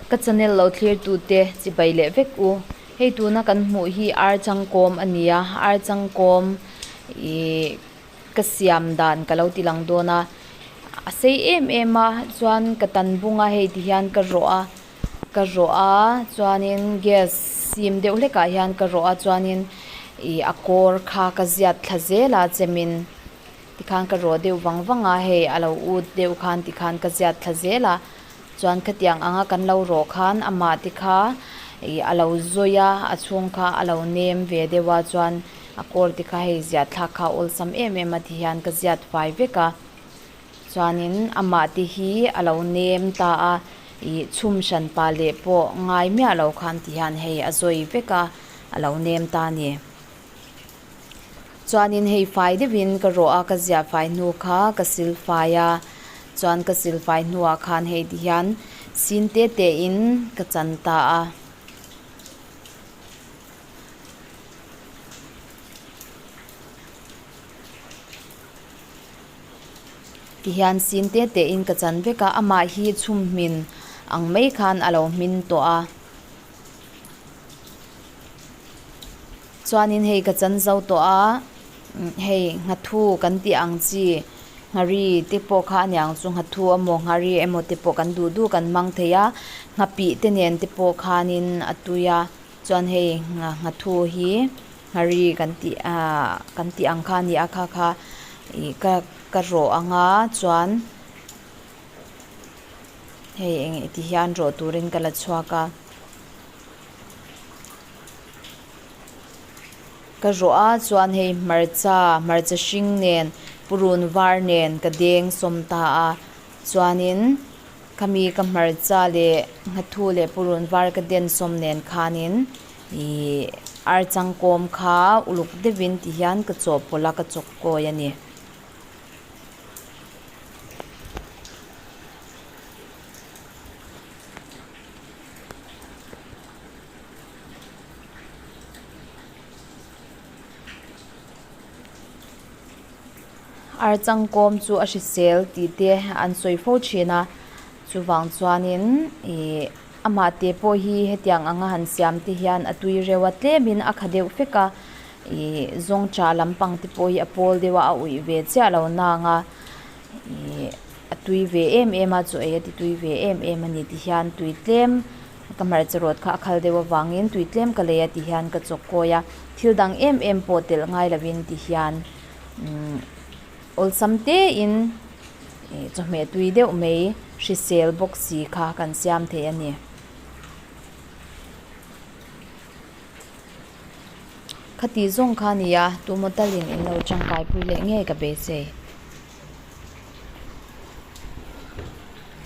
Ka channel lo thlir tute chibai leh vek u. Hei tuna kan hmuh hi ar changkawm a ni a, ar changkawm ihh ka siam dan ka lo ti lang dawn a. A sei em em a chuan ka tan bung a hei ti hian ka rawh a, ka rawh a chuanin gas sim deuh hlekah hian ka rawh a chuanin ih a kawr kha ka ziat thla zel a chemin. Tikhan ka rawh deuh vang vang a, hei a lo ut deuh khan tikhan ka ziat thla zel a, chuan khatiang anga kan lo rawh khan amah te kha ih a lo zawi a, a chhung kha a lo nem ve deuh a, chuan a kawl te kha hei ziah thlak kha a awlsam em em a tihian ka ziat fai vek a, chuanin amah te hi a lo nem ta a, ih chhum hran pah leh pawh ngai miah lo khan tihian hei a zawi vek a, a lo nem ta a ni. Chuanin hei fai deuhin ka rawh a, ka ziah fai hnu kha ka sil fai a, chuan ka sil fai hnuah khan hei ti hian sin te te in ka chan ta a. Ti hian sin te te in ka chan vek a, amah hi chhum hmin ang mai khan a lo hmin tawh a. Chuanin hei ka chan zo tawh a, hei nghathu kan tih ang chi nghari te pawh kha a niang chu nghathu emaw nghari emaw te pawh kan duh duh kan hmang thei a, nghapih te nen te pawh khanin a tui a, chuan hei nghathu hi nghari kan tih ahh kan tih ang kha a ni a kha kha ih ka ka rawh ang a chuan hei eng ti hian rawh turin ka la chhuak a. Ka rawh a chuan hei hmarcha hmarcha hring nen purun var nen ka deng sawm ta a chuanin khami ka hmarcha leh nghathu leh purun var ka den sawm nen khanin ihh ar changkawm kha uluk deuhin ti hian ka chawhpawlh a ka chawk kawi a ni. Ar changkawm chu a hrisel tih te an sawi fo thin a chuvang chuanin ih amah te pawh hi hetiang anga han siam te hian a tui reuh a tlemin a kha deuh fek a ih zawngṭah lampang te pawh hi a pawl deuh a a uih ve chiah lo nang a ih a tui ve em em a chaw ei a ti tui ve em em a ni ti hian tui tlem ka hmarcha rawt kha a khal deuh avangin tui tlem ka lei a ti hian ka chawk kawi a thil dang em em pawh telh ngai lovin ti hian umm awlsam te in ih chawhmeh tui deuh mai hrisel bawk si kha kan siam thei a ni. Khati zawng kha a ni a, tumaw talin in lo tangkai pui leh ngei ka beisei.